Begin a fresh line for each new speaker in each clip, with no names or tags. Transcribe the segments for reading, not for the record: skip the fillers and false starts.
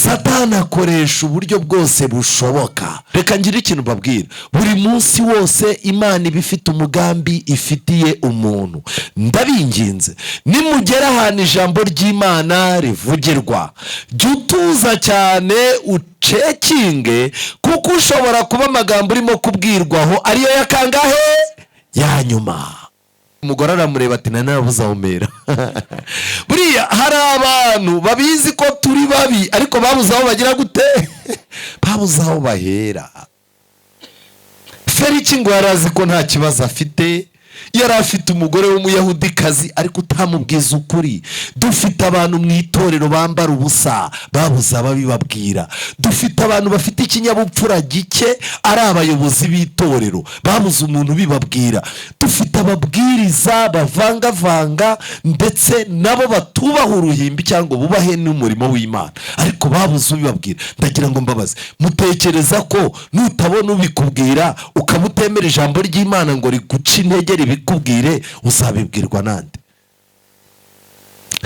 Satani akoresha uburyo bwose bushoboka. Reka ngire ikintu mbabwira: buri munsi wose Imana iba ifite umugambi ifitiye umuntu. Ndabinginze, nimugera ahantu ijambo ry'Imana rivugirwa, jya utuza cyane, ucekinge, kuko ushobora kuba amagambo urimo kubwirwaho ariyo ya kangahe ya nyuma. Umugore aramureba ati: "Nari narabuze aho mpera." Buriya hari abantu babizi ko turi babi, ariko babuze aho bagira gute? Babuze aho bahera. Feliki ngo yari azi ko nta kibazo afite, yari afite umugore w'Umuyahudikazi, ariko utamubwiza ukuri. Dufite abantu mu itorero bambara ubusa, babuze ababibabwira. Dufite abantu bafite ikinyabupfura gike, ari abayobozi b'itorero, babuze umuntu ubibabwira. Dufite ababwiriza bavangavanga, ndetse nabo batubaha uruhimbi cyangwa bubahe n'umurimo w'Imana, ariko babuze ubibabwira. Ndagira ngo mbabaze: mutekereza ko nutabona ubikubwira, ukaba utemera ijambo ry'Imana ngo riguce intege ribikubwire, uzabibwirwa nande?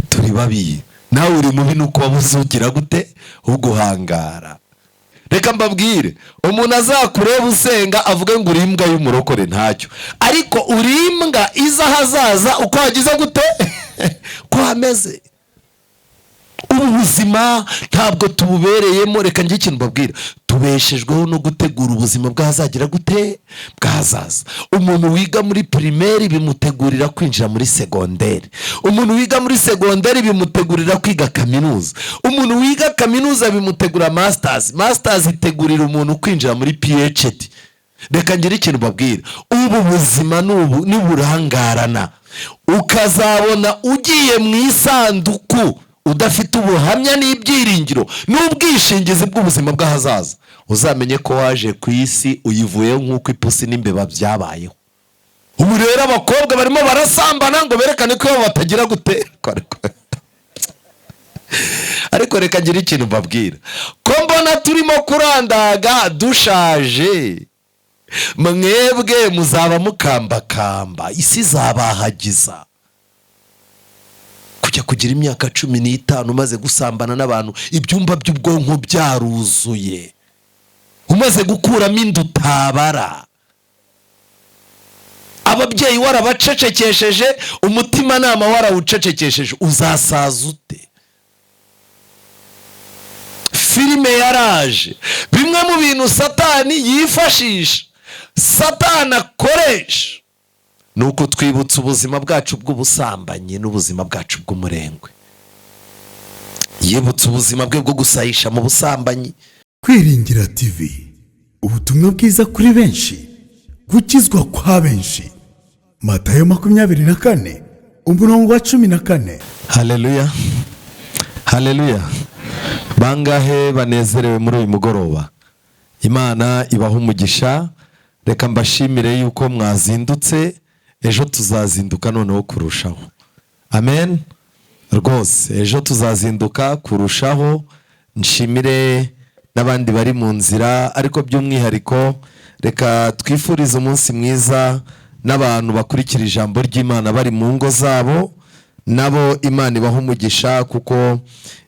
Turi babi, nawe uri mubi, nuko wabuze ugira gute? Uguhangara. Reka mbabwire, umuntu azakureba usenga avuge ngo uri imbwa y'umurokore, ntacyo, ariko uri imbwa iza ahazaza uko wagize gute, ko hameze. Ubu buzima ntabwo tububereyemo. Reka njye ikintu mbabwira: tubeshejweho no gutegura ubuzima bw'ahazagira gute? Bw'ahazaza. Umuntu wiga muri primaire bimutegurira kwinjira muri secondaire. Umuntu wiga muri secondaire bimutegurira kwiga kaminuza. Umuntu wiga kaminuza bimutegura masters. Masters itegurira umuntu kwinjira muri PhD. Reka ngire ikintu mbabwira: ubu buzima n'ubu niburangarana, ukazabona ugiye mu isanduku udafite ubuhamya n'ibyiringiro n'ubwishingizi bw'ubuzima bw'ahazaza, uzamenye ko waje ku isi uyivuyeho nk'uko ipusi n'imbeba byabayeho. Ubu rero abakobwa barimo barasambana ngo berekane ko iwabo batagira gute. Ariko reka ngire ikintu mbabwira: ko mbona turimo kurandaga dushaje, mwebwe muzaba mukambakamba, isi izabahagiza. Kujya kugira imyaka 15 umaze gusambana n'abantu, ibyumba by'ubwonko byaruzuye, umaze gukuramo inda utabara, ababyeyi warabacecekesheje, umutimanama warawucecekesheje, uzasaza ute? Filime yaraje. Bimwe mu bintu Satani yifashisha, Satani akoresha, ni uko twibutsa ubuzima bwacu bw'ubusambanyi n'ubuzima bwacu bw'umurengwe. Yibutsa ubuzima bwe bwo gusayisha mu busambanyi.
Kwiringira TV, ubutumwa bwiza kuri benshi, gukizwa kwa benshi. Matayo 24, umurongo wa 14.
Haleluya, haleluya! Bangahe banezerewe muri uyu mugoroba? Imana ibaha umugisha. Reka mbashimire yuko mwazindutse. Ejo tuzazinduka noneho kurushaho. Amen. Rwose ejo tuzazinduka kurushaho. Nshimire n'abandi bari mu nzira, ariko by'umwihariko reka twifurize umunsi mwiza n'abantu bakurikira ijambo ry'Imana bari mu ngo zabo. Nabo Imana ibaha umugisha, kuko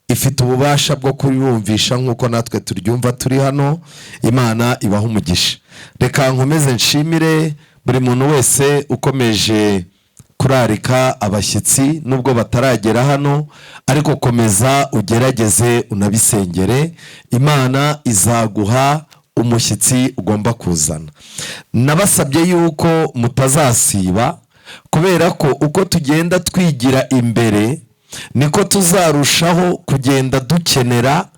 ifite ububasha bwo kubibumvisha nk'uko natwe turyumva turi hano. Imana ibaha umugisha. Reka nkomeze nshimire buri muntu wese ukomeje kurarika abashyitsi, nubwo bataragera hano, ariko komeza ugerageze unabisengere, Imana izaguha umushyitsi ugomba kuzana. Nabasabye yuko mutazasiba, kubera ko uko tugenda twigira imbere niko tuzarushaho kugenda dukenera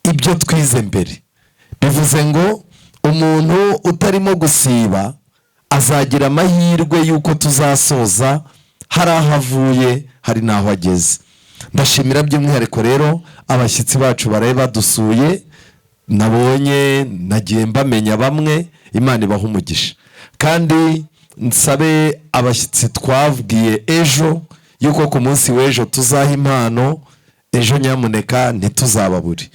ibyo twize mbere. Bivuze ngo umuntu utarimo gusiba azagira amahirwe y'uko tuzasoza hari aho avuye, hari n'aho ageze. Ndashimira by'umwihariko rero abashyitsi bacu baraye badusuye. Nabonye nagiye mbamenya bamwe, Imana ibaha umugisha. Kandi nsabe abashyitsi twabwiye ejo yuko ku munsi w'ejo tuzaha impano, ejo nyamuneka ntituzababure.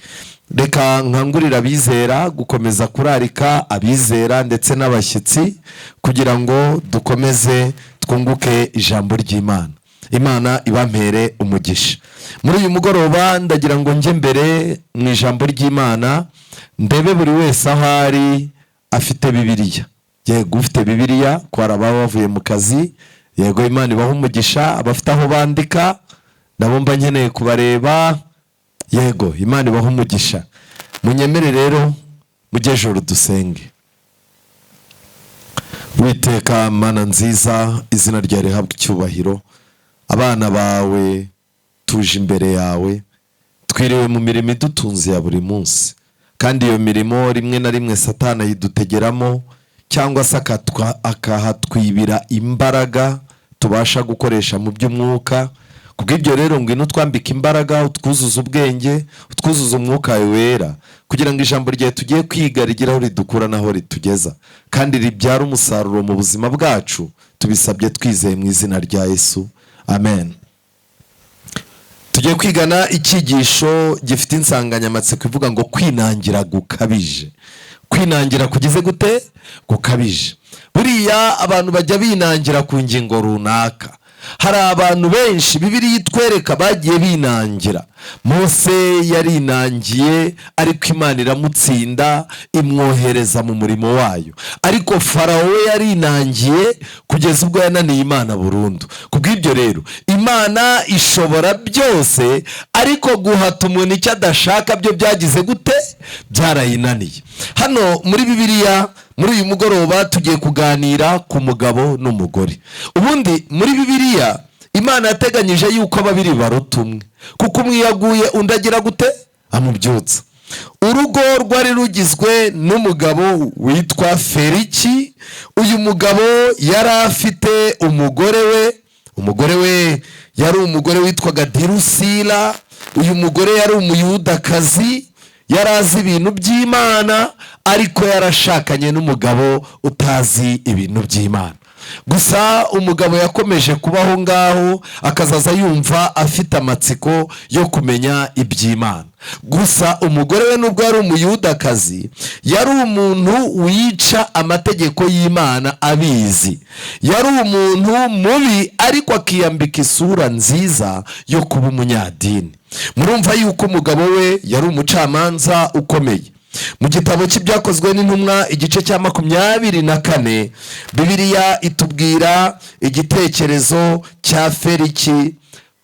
Reka nkangurira abizera gukomeza kurarika abizera ndetse n'abashyitsi, kugira ngo dukomeze twunguke ijambo ry'Imana. Imana ibampere umugisha. Muri uyu mugoroba ndagira ngo njye mbere mu ijambo ry'Imana, ndebe buri wese aho ari afite Bibiliya. Yego, ufite Bibiliya, ko hari ababa bavuye mu kazi, yego, Imana ibaha umugisha. Abafite aho bandika nabo mba nkeneye kubareba, yego, Imana ibaha umugisha. Munyemere rero mujye joro dusenge. Witeka Mana nziza, izina ryawe rihabwe icyubahiro. Abana bawe tuje imbere yawe, twiriwe mu mirimo idutunze ya buri munsi, kandi iyo mirimo rimwe na rimwe Satani ayidutegeramo cyangwa se akahatwibira imbaraga tubasha gukoresha mu by'umwuka. Kubw'ibyo rero, ngwino utwambike imbaraga, utwuzuze ubwenge, utwuzuze umwuka wawe wera, kugira ngo ijambo ryawe tugiye kwiga rigire aho ridukura n'aho ritugeza, kandi ribyara umusaruro mu buzima bwacu. Tubisabye twizeye mu izina rya Yesu, amen. Tugiye kwigana icyigisho gifite insanganyamatsiko ivuga ngo kwinangira gukabije. Kwinangira kugize gute? Gukabije. Buriya abantu bajya binangira ku ngingo runaka. Hari abantu benshi Bibiliya itwereka bagiye binangira. Mose yarinangiye, ariko Imana iramutsinda, imwohereza mu murimo wayo. Ariko Farawo we yarinangiye kugeza ubwo yananiye Imana burundu. Kubw'ibyo rero, Imana ishobora byose, ariko guhata umuntu icyo adashaka byo byagize gute? Byarayinaniye. Hano muri Bibiliya, muri uyu mugoroba tugiye kuganira ku mugabo n'umugore. Ubundi muri Bibiliya Imana yateganyije yuko babiri baruta umwe, kuko umwe iyo aguye undi agira gute? Amubyutsa. Urugo rwari rugizwe n'umugabo witwa Feliki. Uyu mugabo yari afite umugore we. Umugore we yari umugore witwaga Dirusila. Uyu mugore yari umuyudakazi, yari azi ibintu by'Imana, ariko yarashakanye n'umugabo utazi ibintu by'Imana. Gusa umugabo yakomeje kubaho ngaho, akazaza yumva afite amatsiko yo kumenya iby'Imana. Gusa umugore we, nubwo yari umuyudakazi, yari umuntu wica amategeko y'Imana abizi. Yari umuntu mubi, ariko akiyambika isura nziza yo kuba umunyadini. Murumva yuko umugabo we yari umucamanza ukomeye. Mu gitabo cy'Ibyakozwe n'Intumwa, igice cya 24, Bibiliya itubwira igitekerezo cya Feliki.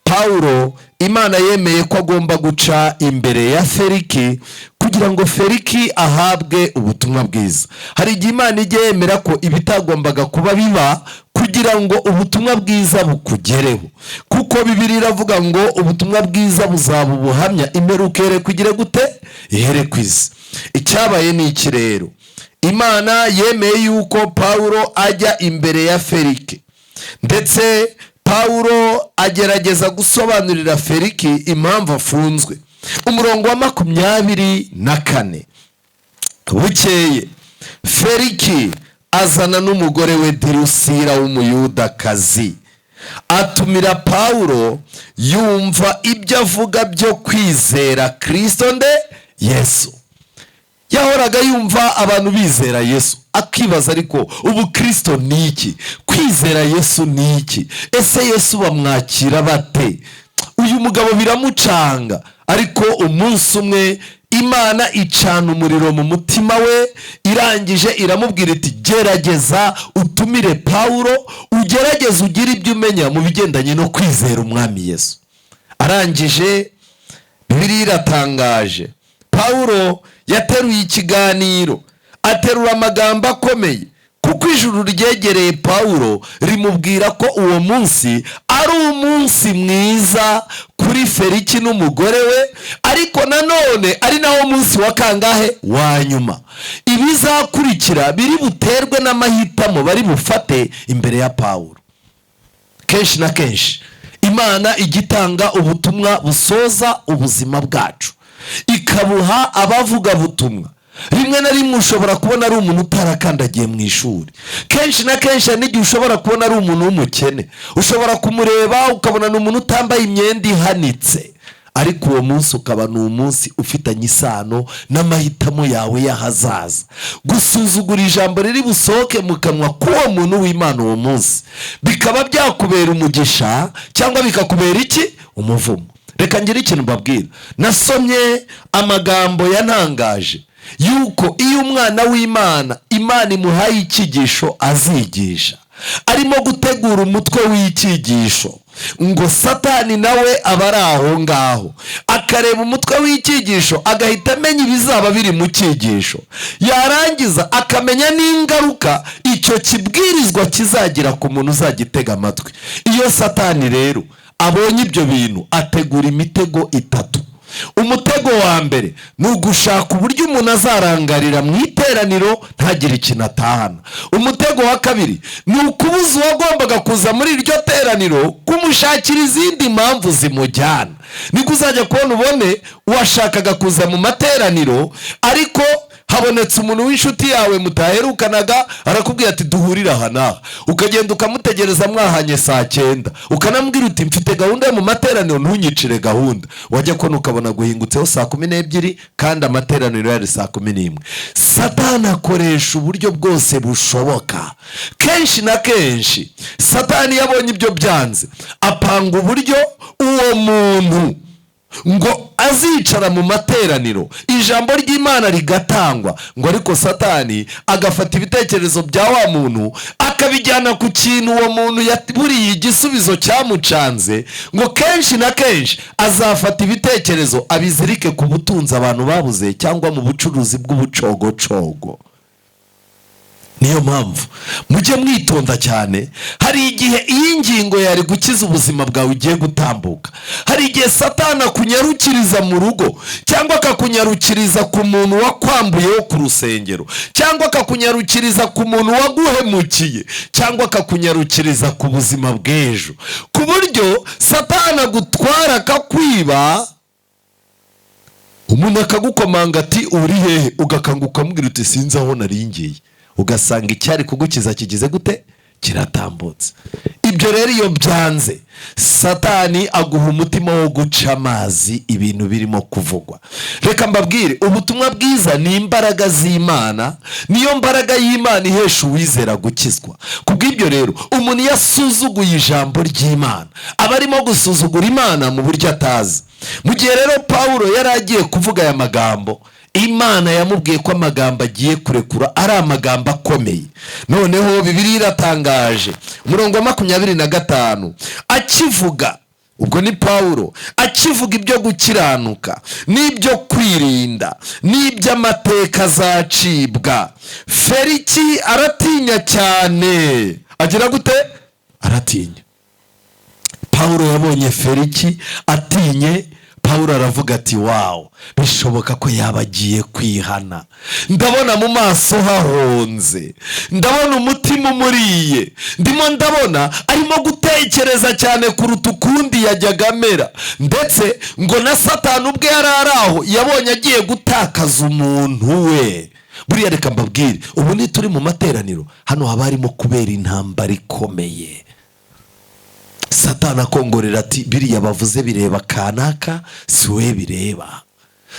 Pawulo, Imana yemeye ko agomba guca imbere ya Feliki kugira ngo Feliki ahabwe ubutumwa bwiza. Hari igihe Imana ijya yemera ko ibitagombaga kuba biba kugira ngo ubutumwa bwiza bukugereho, kuko Bibiliya iravuga ngo ubutumwa bwiza buzaba ubuhamya, imperuka ihere kugira gute? Ihere ku isi. Icyabaye ni iki rero? Imana yemeye yuko Pawulo ajya imbere ya Feliki, ndetse Pawulo agerageza gusobanurira Feliki impamvu afunzwe. Umurongo wa 24: bukeye Feliki azana n'umugore we Dirusira w'umuyudakazi, atumira Pawulo, yumva ibyo avuga byo kwizera Kristo nde? Yesu. Yahoraga yumva abantu bizera Yesu, akibaza ariko ubu Kristo ni iki? Kwizera Yesu ni iki? Ese Yesu bamwakira bate? Uyu mugabo biramucanga, ariko umunsi umwe Imana icana umuriro mu mutima we, irangije iramubwira iti gerageza utumire Pawulo, ugerageze ugire ibyo umenya mu bigendanye no kwizera umwami Yesu. Arangije, Bibiliya iratangaje, Pawulo yateruye ikiganiro, aterura amagambo akomeye, kuko ijuru ryegereye Pawulo rimubwira ko uwo munsi ari umunsi mwiza kuri Feliki n'umugore we, ariko nanone ari nawo munsi wa kangahe? Wa nyuma. Ibizakurikira biri buterwe n'amahitamo bari bufate imbere ya Pawulo. Kenshi na kenshi Imana igitanga ubutumwa busoza ubuzima bwacu, ikabuha abavuga butumwa. Rimwe na rimwe ushobora kubona ari umuntu utarakandagiye mu ishuri. Kenshi na kenshi hari n'igihe ushobora kubona ari umuntu w'umukene, ushobora kumureba ukabona ni umuntu utambaye imyenda ihanitse, ariko uwo munsi ukaba ni umunsi ufitanye isano n'amahitamo yawe y'ahazaza. Gusuzugura ijambo riri busohoke mu kanwa k'uwo muntu w'Imana uwo munsi bikaba byakubera umugisha cyangwa bikakubera iki? Umuvumo. Reka ngire ikintu mbabwira. Nasomye amagambo yantangaje yuko iyo umwana w'Imana, Imana imuhaye icyigisho azigisha, arimo gutegura umutwe w'icyigisho, ngo Satani nawe aba ari aho ngaho, akareba umutwe w'icyigisho agahita amenya ibizaba biri mu cyigisho, yarangiza akamenya n'ingaruka icyo kibwirizwa kizagira ku muntu uzagitega amatwi. Iyo Satani rero abonye ibyo bintu, ategura imitego itatu. Umutego wa mbere ni ugushaka uburyo umuntu azarangarira mu iteraniro ntagire ikintu atahana. Umutego wa kabiri ni ukubuza uwagombaga kuza muri iryo teraniro kumushakira izindi mpamvu zimujyana. Niko uzajya kubona ubone uwashakaga kuza mu materaniro, ariko habonetse umuntu w'inshuti yawe mutaherukanaga, arakubwira ati duhurire aha n'aha, ukagenda ukamutegereza mwahanye saa 9, ukanamubwira uti mfite gahunda yo mu materaniro, ntunyicire gahunda. Wajya kubona ukabona guhingutseho saa 12, kandi amateraniro yari saa 11. Satani akoresha uburyo bwose bushoboka. Kenshi na kenshi Satani yabonye ibyo byanze, apanga uburyo uwo muntu ngo azicara mu materaniro, ijambo ry'Imana rigatangwa, ngo ariko Satani agafata ibitekerezo bya wa muntu akabijyana ku kintu uwo muntu yaburiye igisubizo cyamucanze, ngo kenshi na kenshi azafata ibitekerezo abizirike ku butunzi abantu babuze cyangwa mu bucuruzi bw'ubucogocogo. Niyo mpamvu mujye mwitonda cyane. Hari igihe iyi ngingo yari gukiza ubuzima bwawe ugiye gutambuka. Hari igihe Satani akunyarukiriza mu rugo, cyangwa akakunyarukiriza ku muntu wakwambuyeho ku rusengero, cyangwa akakunyarukiriza ku muntu waguhemukiye, cyangwa akakunyarukiriza ku buzima bw'ejo, ku buryo Satani agutwara akakwiba. Umuntu akagukomanga ati uri hehe, ugakanguka ukamubwira uti sinzi aho nari ngiye, ugasanga icyari kugukiza kigize gute, kiratambutse. Ibyo rero iyo byanze, Satani aguha umutima wo guca amazi ibintu birimo kuvugwa. Reka mbabwire, ubutumwa bwiza ni imbaraga z'Imana, niyo mbaraga y'Imana ihesha uwizera gukizwa. Kubw'ibyo rero umuntu iyo asuzuguye ijambo ry'Imana aba arimo gusuzugura Imana mu buryo atazi. Mu gihe rero Pawulo yari agiye kuvuga aya magambo, Imana yamubwiye ko amagambo agiye kurekura ari amagambo akomeye. Noneho Bibiliya iratangaje, umurongo wa 25, akivuga, ubwo ni Pawulo akivuga ibyo gukiranuka n'ibyo kwirinda n'iby'amateka azacibwa, Feliki aratinya cyane. Agira gute? Aratinya. Pawulo yabonye Feliki atinye, Pawulo aravuga ati wawu, bishoboka ko yaba agiye kwihana. Ndabona mu maso hahonze, ndabona umutima umuriye, ndimo ndabona arimo gutekereza cyane kuruta ukundi yajyaga amera. Ndetse ngo na Satani ubwe yari ari aho, yabonye agiye gutakaza umuntu we. Buriya reka mbabwire, ubu ni turi mu materaniro hano haba harimo kubera intambara ikomeye. Satani akongorera ati biriya bavuze bireba kanaka, si we bireba.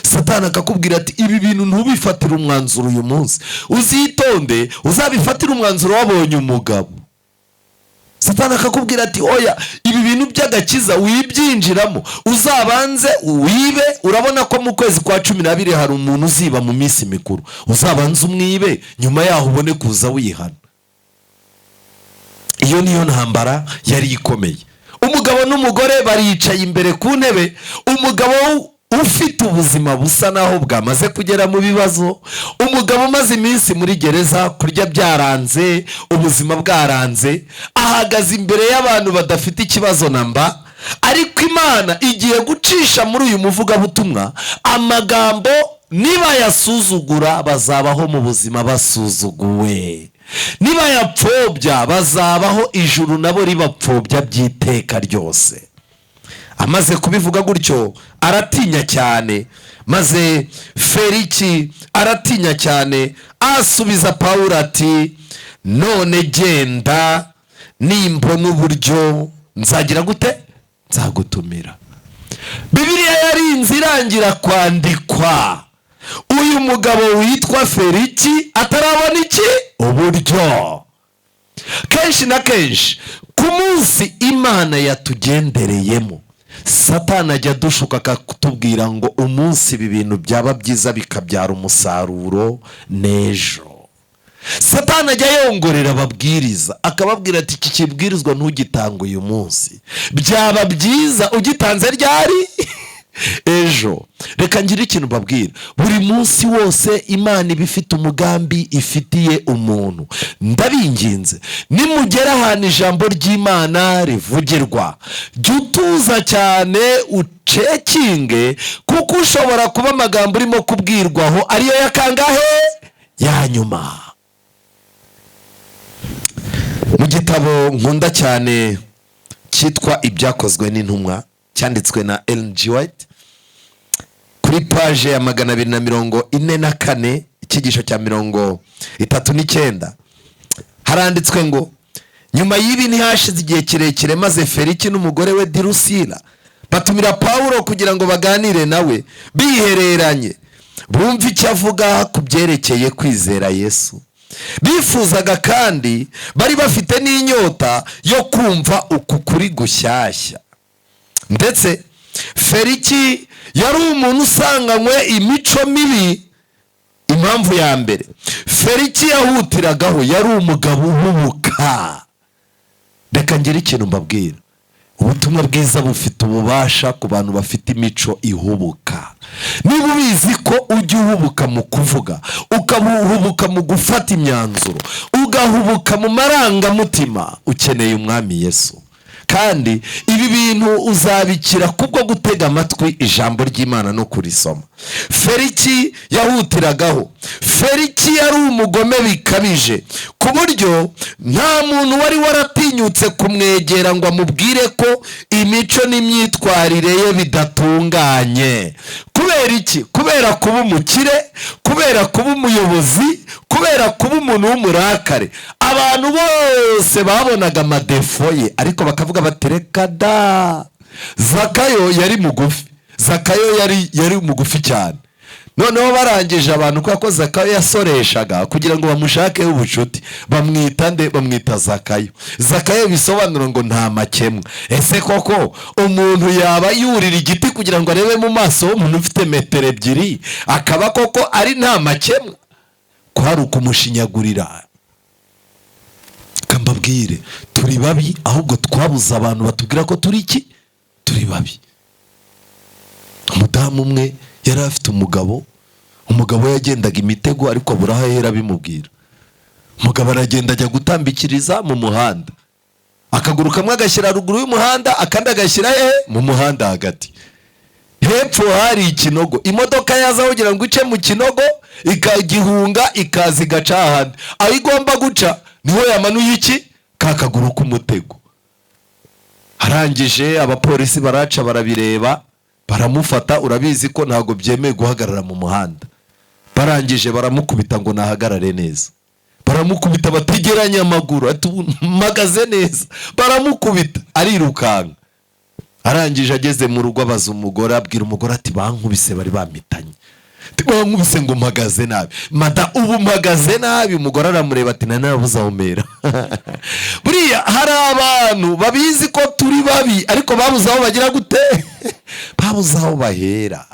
Satani akakubwira ati ibi bintu ntubifatire umwanzuro uyu munsi, uzitonde uzabifatire umwanzuro wabonye umugabo. Satani akakubwira ati oya, ibi bintu by'agakiza wibyinjiramo, uzabanze wibe. Urabona ko mu kwezi kwa 12 hari umuntu uziba mu minsi mikuru, uzabanze umwibe, nyuma yaho ubone kuza wihana. Iyo niyo ntambara yari ikomeye. Umugabo n'umugore baricaye imbere ku ntebe, umugabo ufite ubuzima busa naho bwamaze kugera mu bibazo, umugabo umaze iminsi muri gereza, kurya byaranze, ubuzima bwaranze, ahagaze imbere y'abantu badafite ikibazo na mba, ariko Imana igiye gucisha muri uyu muvugabutumwa amagambo, nibayasuzugura bazabaho mu buzima basuzuguwe, nibayapfobya bazabaho ijuru nabo ribapfobya by'iteka ryose. Amaze kubivuga gutyo aratinya cyane, maze Feliki aratinya cyane, asubiza Pawulo ati none genda, nimbona uburyo nzagira gute, nzagutumira. Bibiliya yarinze irangira kwandikwa uyu mugabo witwa Feliki atarabona iki, uburyo. Kenshi na kenshi ku munsi Imana yatugendereyemo, Satani ajya adushuka akatubwira ngo umunsi ibi bintu byaba byiza bikabyara umusaruro n'ejo. Satani ajya yongorera ababwiriza akababwira ati iki kibwirizwa ntugitange uyu munsi, byaba byiza ugitanze ryari? Ejo. Reka ngire ikintu mbabwira, buri munsi wose Imana iba ifite umugambi ifitiye umuntu. Ndabinginze, nimugera ahantu ijambo ry'Imana rivugirwa, jya utuza cyane ucekinge, kuko ushobora kuba amagambo urimo kubwirwaho ariyo ya kangahe? Ya nyuma. Mu gitabo nkunda cyane cyitwa Ibyakozwe n'Intumwa, cyanditswe na Ellen G. White, kuri paje ya 244, icyigisho cya 39, haranditswe ngo: "Nyuma y'ibi ntihashize igihe kirekire, maze Feliki n'umugore we Dirusila batumira Pawulo kugira ngo baganire nawe bihereranye, bumve icyo avuga ku byerekeye kwizera Yesu. Bifuzaga kandi bari bafite n'inyota yo kumva uku kuri gushyashya. Ndetse Feliki yari umuntu usanganywe imico mibi." Impamvu ya mbere Feliki yahutiragaho, yari umugabo uhubuka. Reka ngire ikintu mbabwira, ubutumwa bwiza bufite ububasha ku bantu bafite imico ihubuka. Niba ubizi ko ujya uhubuka mu kuvuga, ukabuhubuka mu gufata imyanzuro, ugahubuka mu marangamutima, ukeneye Umwami Yesu. Kandi ibi bintu uzabikira kubwo gutega amatwi ijambo ry'Imana no kurisoma. Feliki yahutiragaho. Feliki yari umugome bikabije, ku buryo nta muntu wari waratinyutse kumwegera ngo amubwire ko imico n'imyitwarire ye bidatunganye. Kubera iki? Kubera kuba umukire, kubera kuba umuyobozi, kubera kuba umuntu w'umurakare. Abantu bose babonaga amadéfauts ye, ariko bakavuga bati reka da. Zakayo yari mugufi, Zakayo yari mugufi cyane. Noneho barangije abantu, kubera ko Zakayo yasoreshaga, kugira ngo bamushakeho ubucuti, bamwita nde? Bamwita Zakayo. Zakayo bisobanura ngo nta makemwa. Ese koko umuntu yaba yurira igiti kugira ngo arebe mu maso h'umuntu ufite metero 2, akaba koko ari nta makemwa? Ko hari ukumushinyagurira. Mbabwire, turi babi, ahubwo twabuze abantu batubwira ko turi iki? Turi babi. Umudamu umwe yari afite umugabo, umugabo we yagendaga imitego, ariko abura aho ahera bimubwira. Umugabo aragenda ajya gutambikiriza mu muhanda, akaguru kamwe agashyira ruguru y'umuhanda, akandi agashyira he? Mu muhanda hagati. Hepfo hari ikinogo, imodoka yaza kugira ngo ice mu kinogo ikagihunga, ikaza igaca ahandi aho igomba guca, niho yamanuye iki? Ka kaguru k'umutego. Arangije abapolisi baraca, barabireba, baramufata. Urabizi ko ntabwo byemewe guhagarara mu muhanda. Barangije baramukubita ngo nahagarare neza. Baramukubita bategeranye amaguru, ati ubu mpagaze neza. Baramukubita arirukanka. Arangije ageze mu rugo abaza umugore, abwira umugore ati bankubise, bari bampitanye, bankubise ngo mpagaze nabi, mada ubu mpagaze nabi. Umugore aramureba ati nari narabuze aho mpera. Buriya hari abantu babizi ko turi babi, ariko babuze aho bagira gute? Babuze aho bahera.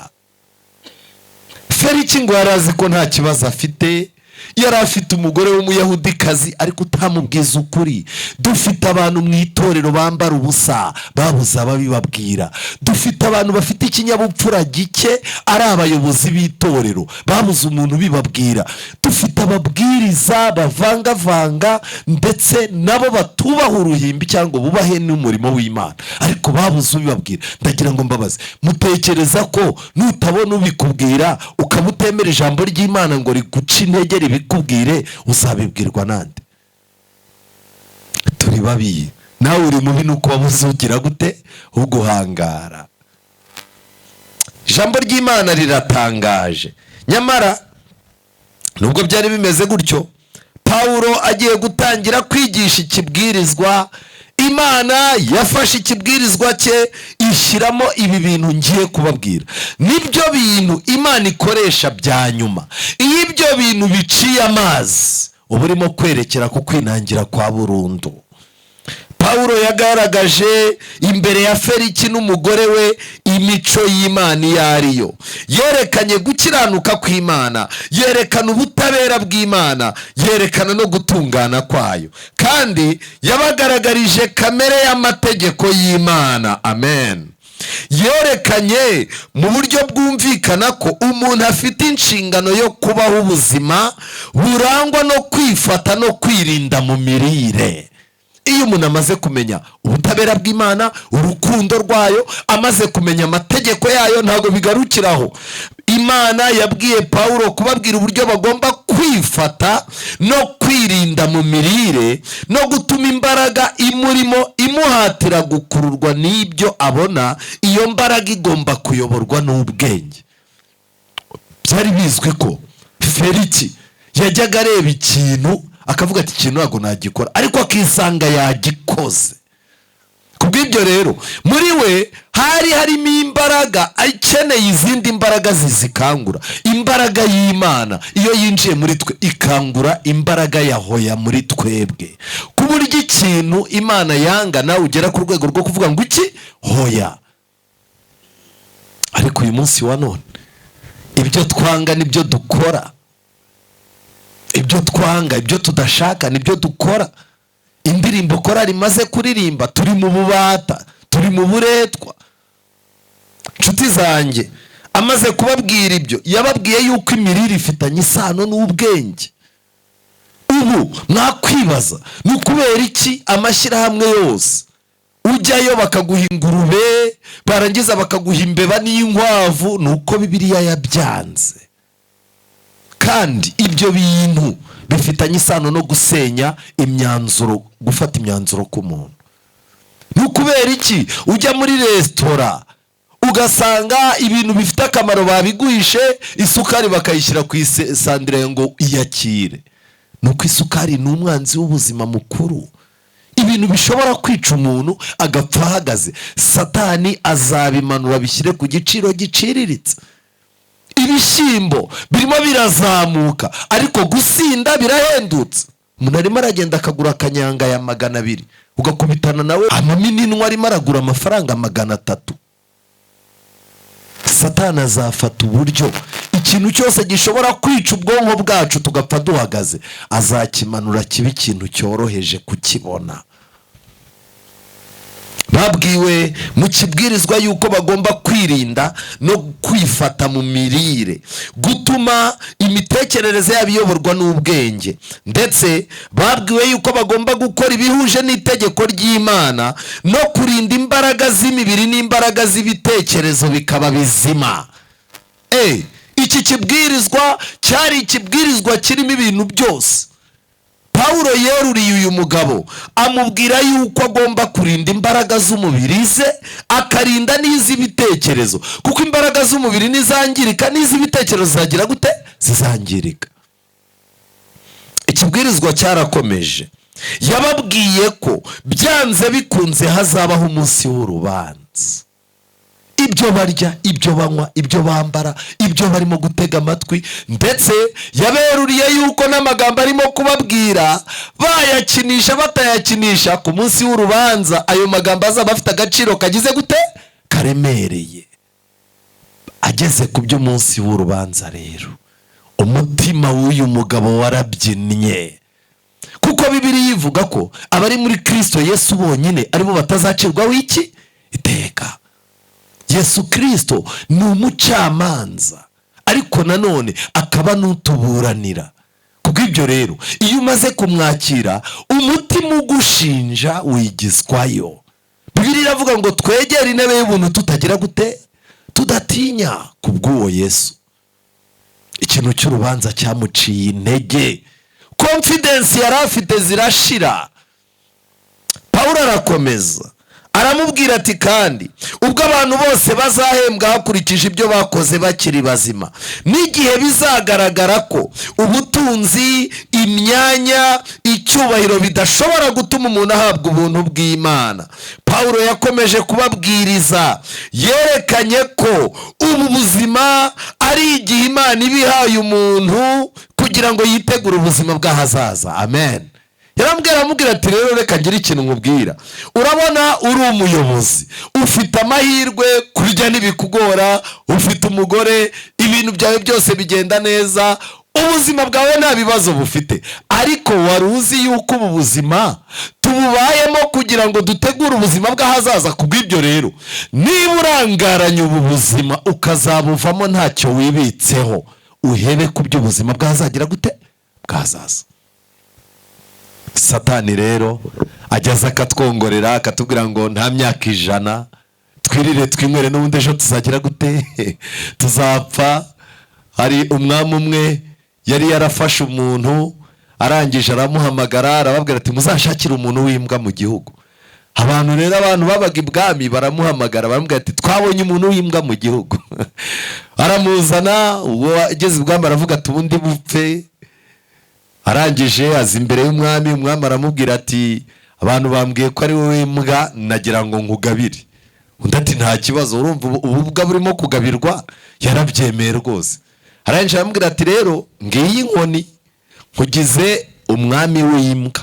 Feliki ngo yari azi ko nta kibazo afite. Yari afite umugore w'Umuyahudikazi, ariko utamubwiza ukuri. Dufite abantu mu itorero bambara ubusa, babuze ababibabwira. Dufite abantu bafite ikinyabupfura gike, ari abayobozi b'itorero, babuze umuntu ubibabwira. Dufite ababwiriza bavangavanga, ndetse nabo batubaha uruhimbi cyangwa bubahe n'umurimo w'Imana, ariko babuze ubibabwira. Ndagira ngo mbabaze, mutekereza ko nutabona ubikubwira, ukaba utemera ijambo ry'Imana ngo riguce intege ribikubwire, uzabibwirwa nande? Turi babi, nawe uri mubi, nuko wabuze ugira gute? Uguhangara. Ijambo ry'Imana riratangaje. Nyamara nubwo byari bimeze gutyo, Pawulo agiye gutangira kwigisha ikibwirizwa, Imana yafashe ikibwirizwa cye ishyiramo ibi bintu ngiye kubabwira. Nibyo bintu Imana ikoresha bya nyuma. Iyo ibyo bintu biciye amazi, uba urimo kwerekera ku kwinangira kwa burundu. Pawulo Pawulo yagaragaje imbere ya Feliki n'umugore we imico y'Imana iyo ari yo. Yerekanye gukiranuka kw'Imana, yerekana ubutabera bw'Imana, yerekana no gutungana kwayo, kandi yabagaragarije kamere y'amategeko y'Imana. Amen. Yerekanye mu buryo bwumvikana ko umuntu afite inshingano yo kubaho ubuzima burangwa no kwifata no kwirinda mu mirire. Iyo umuntu amaze kumenya ubutabera bw'Imana, urukundo rwayo, amaze kumenya amategeko yayo, ntabwo bigarukiraho. Imana yabwiye Pawulo kubabwira uburyo bagomba kwifata no kwirinda mu mirire, no gutuma imbaraga imurimo imuhatira gukururwa n'ibyo abona. Iyo mbaraga igomba kuyoborwa n'ubwenge. Byari bizwi ko Feliki yajyaga areba ikintu akavuga ati ikintu ntabwo nagikora, ariko akisanga yagikoze. Kubw'ibyo rero muri we hari harimo imbaraga akeneye izindi mbaraga zizikangura. Imbaraga y'Imana iyo yinjiye muri twe ikangura imbaraga ya hoya muri twebwe, ku buryo ikintu Imana yanga nawe ugera ku rwego rwo kuvuga ngo iki hoya. Ariko uyu munsi wa none ibyo twanga nibyo dukora, ibyo twanga, ibyo tudashaka nibyo dukora. Indirimbo korari imaze kuririmba, turi mu bubata, turi mu buretwa. Inshuti zanjye, amaze kubabwira ibyo, yababwiye yuko imirire ifitanye isano n'ubwenge. Ubu mwakwibaza ni ukubera iki amashyirahamwe yose ujyayo bakaguha ingurube, barangiza bakaguha imbeba n'inkwavu? Ni uko Bibiliya yabyanze. Kandi ibyo bintu bifitanye isano no gusenya imyanzuro, gufata imyanzuro k'umuntu. Ni ukubera iki ujya muri resitora ugasanga ibintu bifite akamaro babiguhishe, isukari bakayishyira ku isandire ngo iyakire? Ni uko isukari ni umwanzi w'ubuzima mukuru. Ibintu bishobora kwica umuntu agapfa ahagaze, Satani azabimanura bishyire ku giciro giciriritse. Ibishyimbo birimo birazamuka, ariko gusinda birahendutse. Umuntu arimo aragenda akagura akanyanga ya 200, ugakubitana nawe amamininwa arimo aragura amafaranga 300. Satani azafata uburyo ikintu cyose gishobora kwica ubwonko bwacu tugapfa duhagaze, azakimanura kibe ikintu cyoroheje kukibona. Babwiwe mu kibwirizwa yuko bagomba kwirinda no kwifata mu mirire, gutuma imitekerereze yabo iyoborwa n'ubwenge. Ndetse babwiwe yuko bagomba gukora ibihuje n'itegeko ry'Imana no kurinda imbaraga z'imibiri n'imbaraga z'ibitekerezo bikaba bizima. Iki kibwirizwa cyari ikibwirizwa kirimo ibintu byose. Pawulo yeruriye uyu mugabo amubwira yuko agomba kurinda imbaraga z'umubiri ze, akarinda n'iz'ibitekerezo, kuko imbaraga z'umubiri nizangirika n'iz'ibitekerezo zizagira gute? Zizangirika. Ikibwirizwa cyarakomeje. Yababwiye ko byanze bikunze hazabaho umunsi w'urubanza. Ibyo barya, ibyo banywa, ibyo bambara, ibyo barimo gutega amatwi, ndetse yaberuriye yuko n'amagambo arimo kubabwira bayakinisha batayakinisha, ku munsi w'urubanza ayo magambo azaba afite agaciro kagize gute? Karemereye. Ageze ku by'umunsi w'urubanza rero, umutima w'uyu mugabo warabyinnye, kuko Bibiliya ivuga ko abari muri Kristo Yesu bonyine aribo batazacirwaho iki? Iteka. Yesu Kristo ni umucamanza, ariko nanone akaba n'utuburanira. Kubw'ibyo rero iyo umaze kumwakira, umutima ugushinja wigizwayo. Bibiliya iravuga ngo twegere intebe y'ubuntu tutagira gute? Tudatinya, kubw'uwo Yesu. Ikintu cy'urubanza cyamuciye intege, confidence yari afite zirashira. Pawulo arakomeza aramubwira ati kandi ubwo abantu bose bazahembwa hakurikije ibyo bakoze bakiri bazima, n'igihe bizagaragara ko ubutunzi, imyanya, icyubahiro bidashobora gutuma umuntu ahabwa ubuntu bw'Imana. Pawulo yakomeje kubabwiriza, yerekanye ko ubu buzima ari igihe Imana iba ihaye umuntu kugira ngo yitegure ubuzima bw'ahazaza. Amen. Yarambwira, aramubwira ati: "Rero reka ngire ikintu nkubwira. Urabona uri umuyobozi, ufite amahirwe, kurya ntibikugora, ufite umugore, ibintu byawe byose bigenda neza, ubuzima bwawe nta bibazo bufite. Ariko wari uzi yuko ubu buzima tububayemo kugira ngo dutegure ubuzima bw'ahazaza? Ku bw'ibyo rero, niba urangaranye ubu buzima ukazabuvamo ntacyo wibitseho, uhebe ku by'ubuzima bw'ahazagira gute? Bw'ahazaza." Satani rero ageze akatwongorera, akatubwira ngo nta myaka 100, twirire twinywere, n'ubundi ejo tuzagira gute? Tuzapfa. Hari umwami umwe yari yarafashe umuntu, arangije aramuhamagara, arababwira ati: "Muzashakire umuntu w'imbwa mu gihugu." Abantu rero, abantu babaga ibwami baramuhamagara, baramubwira ati: "Twabonye umuntu w'imbwa mu gihugu." Aramuzana. Uwo ageze ibwami aravuga ati: "Ubundi bupfe." Arangije aza imbere y'umwami. Umwami aramubwira ati: "Abantu bambwiye ko ari wowe mbwa, nagira ngo nkugabire." Undi ati: "Nta kibazo." Urumva ububwa burimo kugabirwa, yarabyemeye rwose. Arangije aramubwira ati: "Rero ngiyi inkoni, nkugize umwami w'imbwa.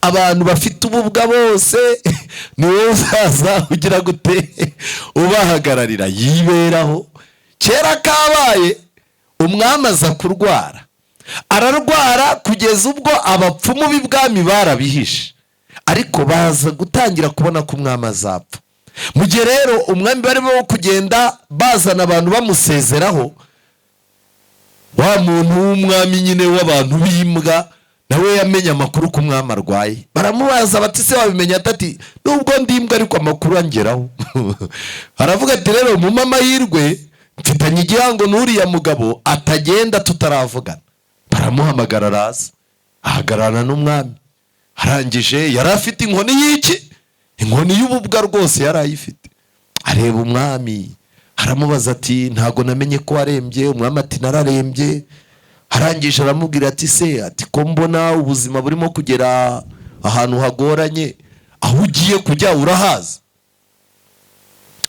Abantu bafite ububwa bose ni wowe uzaza ugira gute? Ubahagararira." Yiberaho. Kera kabaye, umwami aza kurwara. Ararwara kugeza ubwo abapfumu b'ibwami barabihishe, ariko baza gutangira kubona ko umwami azapfa. Mu gihe rero umwami barimo kugenda bazana abantu bamusezeraho, wa muntu w'umwami nyine w'abantu b'imbwa nawe yamenye amakuru ko umwami arwaye. Baramubaza bati: "Se wabimenya?" Ati: "Nubwo ndi imbwa, ariko amakuru angeraho." Aravuga ati: "Rero mumpe amahirwe, mfitanye igihango n'uriya mugabo, atagenda tutaravugana." Baramuhamagara, araza, ahagararana n'umwami. Arangije, yari afite inkoni y'iki? Inkoni y'ububwa rwose yari ayifite. Areba umwami, aramubaza ati: "Ntago namenye ko warembye." Umwami ati: "Nararembye." Arangije aramubwira ati: "Se," ati, "ko mbona ubuzima burimo kugera ahantu hagoranye, aho ugiye kujya urahazi?"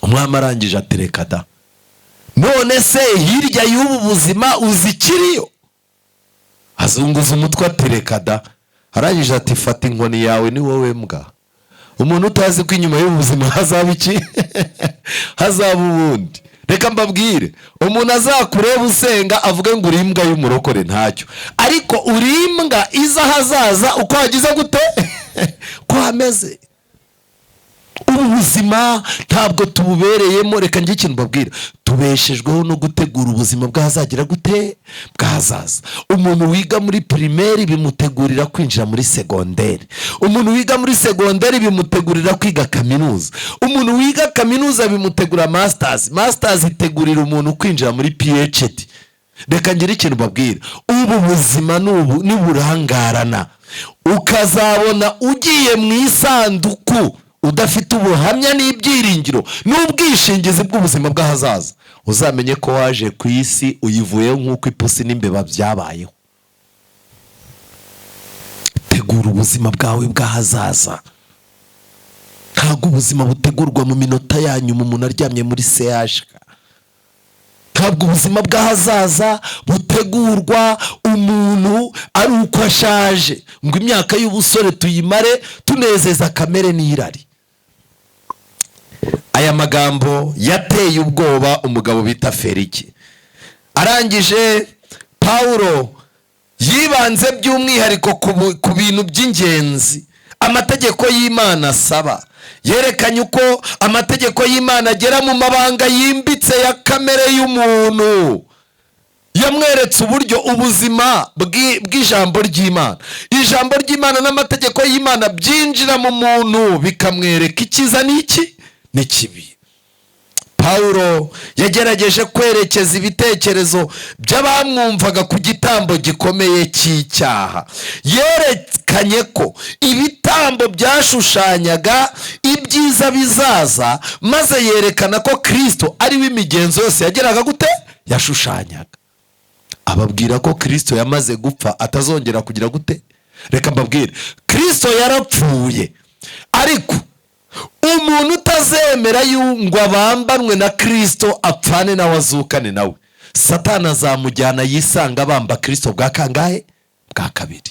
Umwami arangije atereka da: "None se hirya y'ubu buzima uzi ikiriyo?" Azunguza umutwe, atereka da. Arangije ati: "Fata inkoni yawe, ni wowe mbwa." Umuntu utazi ko inyuma y'ubuzima hazaba iki? Hazaba ubundi. Reka mbabwire, umuntu azakureba usenga avuge ngo uri imbwa y'umurokore, ntacyo. Ariko uri imbwa iza ahazaza uko hagize gute? Ko hameze. Ubu buzima ntabwo tububereyemo. Reka njye ikintu mbabwira: tubeshejweho no gutegura ubuzima bw'ahazagira gute? Bw'ahazaza. Umuntu wiga muri primaire bimutegurira kwinjira muri secondaire. Umuntu wiga muri secondaire bimutegurira kwiga kaminuza. Umuntu wiga kaminuza bimutegura masters. Masters itegurira umuntu kwinjira muri PhD. Reka ngire ikintu mbabwira: ubu buzima n'ubu niburangarana, ukazabona ugiye mu isanduku udafite ubuhamya n'ibyiringiro n'ubwishingizi bw'ubuzima bw'ahazaza, uzamenye ko waje ku isi uyivuyeho nk'uko ipusi n'imbeba byabayeho. Tegura ubuzima bwawe bw'ahazaza. Ntabwo ubuzima butegurwa mu minota yanyu umuntu aryamye muri CHK. Ntabwo ubuzima bw'ahazaza butegurwa umuntu ari uko ashaje, ngo imyaka y'ubusore tuyimare tunezeza kamere n'irari. Aya magambo yateye ubwoba umugabo bita Feliki. Arangije, Pawulo yibanze by'umwihariko ku bintu by'ingenzi amategeko y'Imana asaba. Yerekanye uko amategeko y'Imana agera mu mabanga yimbitse ya kamere y'umuntu. Yamweretse uburyo ubuzima bw'ijambo ry'Imana, ijambo ry'Imana n'amategeko y'Imana byinjira mu muntu, bikamwereka icyiza n'iki? N'ikibi. Pawulo yagerageje kwerekeza ibitekerezo by'abamwumvaga ku gitambo gikomeye cy'icyaha. Yerekanye ko ibitambo byashushanyaga ibyiza bizaza, maze yerekana ko Kirisito ari we imigenzo yose yageraga gute? Yashushanyaga. Ababwira ko Kirisito yamaze gupfa, atazongera kugira gute? Reka mbabwire: Kirisito yarapfuye, ariko umuntu utazemera ngo abambanwe na Kirisito, apfane nawe, azukane nawe, Satani azamujyana yisanga abamba Kirisito bwa kangahe? Bwa kabiri.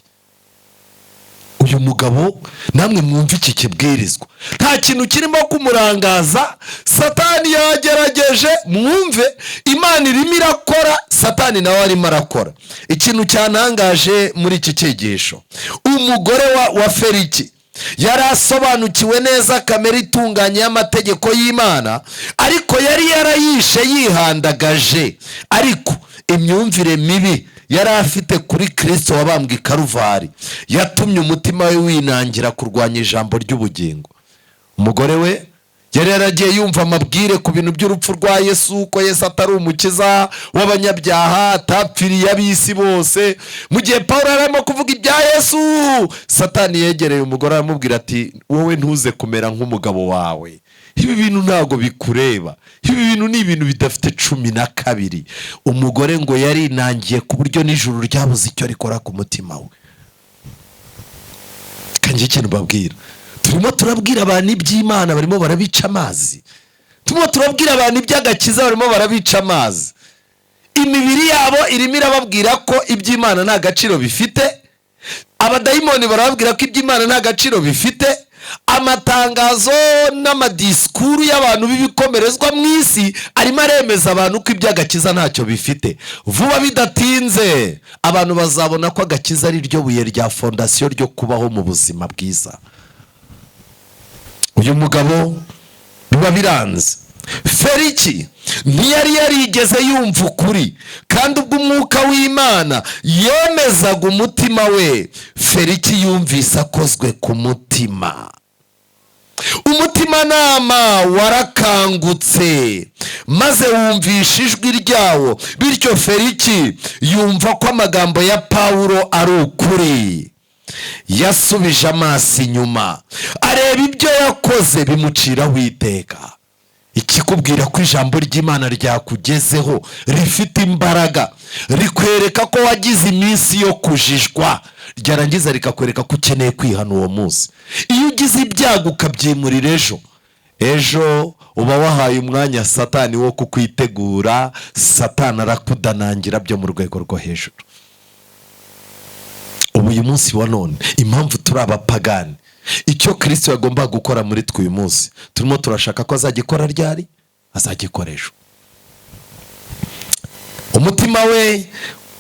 Uyu munsi, Uyu mugabo, namwe mwumva iki kibwirizwa, nta kintu kirimo kumurangaza. Satani yagerageje, mwumve, Imana irimo irakora, Satani nawe arimo arakora. Ikintu cyantangaje muri iki cyigisho, umugore wa Feliki yari asobanukiwe neza kamere itunganye y'amategeko y'Imana, ariko yari yarayishe yihandagaje. Ariko imyumvire mibi yari afite kuri Kirisito wabambwe i Karuvari yatumye umutima we winangira kurwanya ijambo ry'ubugingo. Umugore we yari yaragiye yumva amabwire ku bintu by'urupfu rwa Yesu, ko Yesu atari umukiza w'abanyabyaha, atapfiriye ab'isi bose. Mu gihe Paul yari arimo kuvuga ibya Yesu, Satani yegereye umugore aramubwira ati: "Wowe ntuze kumera nk'umugabo wawe, ibi bintu ntabwo bikureba, ibi bintu ni ibintu bidafite 12." Umugore ngo yarinangiye ku buryo n'ijuru ryabuze icyo rikora ku mutima we. Kanjye ikintu babwira, turimo turabwira abantu iby'Imana, barimo barabica amazi. Turimo turabwira abantu iby'agakiza, barimo barabica amazi. Imibiri yabo irimo irababwira ko iby'Imana nta gaciro bifite. Abadayimoni barababwira ko iby'Imana nta gaciro bifite. Amatangazo n'amadisikuru y'abantu b'ibikomerezwa mu isi arimo aremeza abantu ko iby'agakiza ntacyo bifite. Vuba bidatinze abantu bazabona ko agakiza ari ryo buye rya fondasiyo ryo kubaho mu buzima bwiza. Uyu mugabo biba biranze. Feliki ntiyari yarigeze yumva ukuri, kandi ubwo umwuka w'Imana yemezaga umutima we, Feliki yumvise akozwe ku mutima. Umutimanama warakangutse maze wumvisha ijwi ryawo, bityo Feliki yumva ko amagambo ya Pawulo ari ukuri. Yasubije amaso inyuma, areba ibyo yakoze, bimuciraho iteka. Ikikubwira ko ijambo ry'Imana ryakugezeho rifite imbaraga, rikwereka ko wagize iminsi yo kujijwa, ryarangiza rikakwereka ko ukeneye kwihana uwo munsi. Iyo ugize ibyago ukabyimurira ejo, ejo uba wahaye umwanya Satani wo kukwitegura. Satani arakudanangira byo mu rwego rwo hejuru. Ubu uyu munsi wa none, impamvu turi abapagani, icyo Kirisito yagomba gukora muri twe uyu munsi, turimo turashaka ko azagikora ryari? Azagikora ejo. Umutima we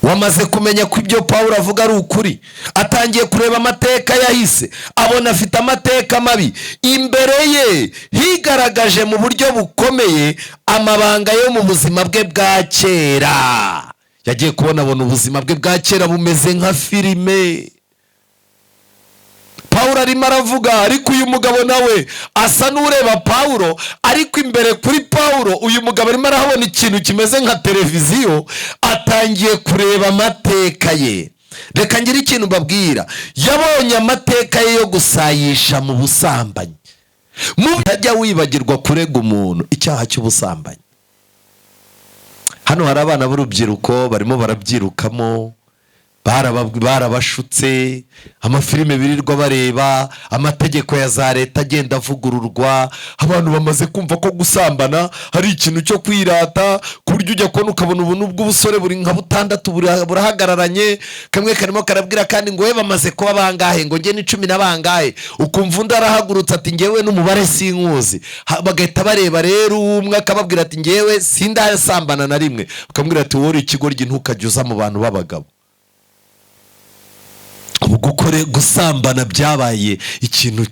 wamaze kumenya ko ibyo Pawulo avuga ari ukuri. Atangiye kureba amateka yahise, abona afite amateka mabi. Imbere ye higaragaje mu buryo bukomeye amabanga yo mu buzima bwe bwa kera. Yagiye kubona, abona ubuzima bwe bwa kera bumeze nka filime. Pawulo arimo aravuga, ariko uyu mugabo nawe asa n'ureba Pawulo, ariko imbere kuri Pawulo uyu mugabo arimo arahabona ikintu kimeze nka televiziyo. Atangiye kureba amateka ye. Reka ngire ikintu mbabwira: yabonye amateka ye yo gusayisha mu busambanyi. Mutajya wibagirwa kurega umuntu icyaha cy'ubusambanyi. Hano hari abana b'urubyiruko barimo barabyirukamo, barabashutse amafilime birirwa bareba, amategeko ya za leta agenda avugururwa. Abantu bamaze kumva ko gusambana hari ikintu cyo kwirata, ku buryo ujya kubona ukabona ubuntu bw'ubusore buri nka butandatu burahagararanye, kamwe karimo karabwira kandi ngo: "We bamaze kuba bangahe?" Ngo: "Njye ni 10 na bangahe." Ukumva undi arahagurutse ati: "Ngewe n'umubare sinkuzi." Bagahita bareba rero, umwe akababwira ati: "Ngewe sindasambana na rimwe." Bakamubwira ati: "Wowe uri ikigoryi, ntukajye uza mu bantu b'abagabo." Ubu gusambana byabaye ikintu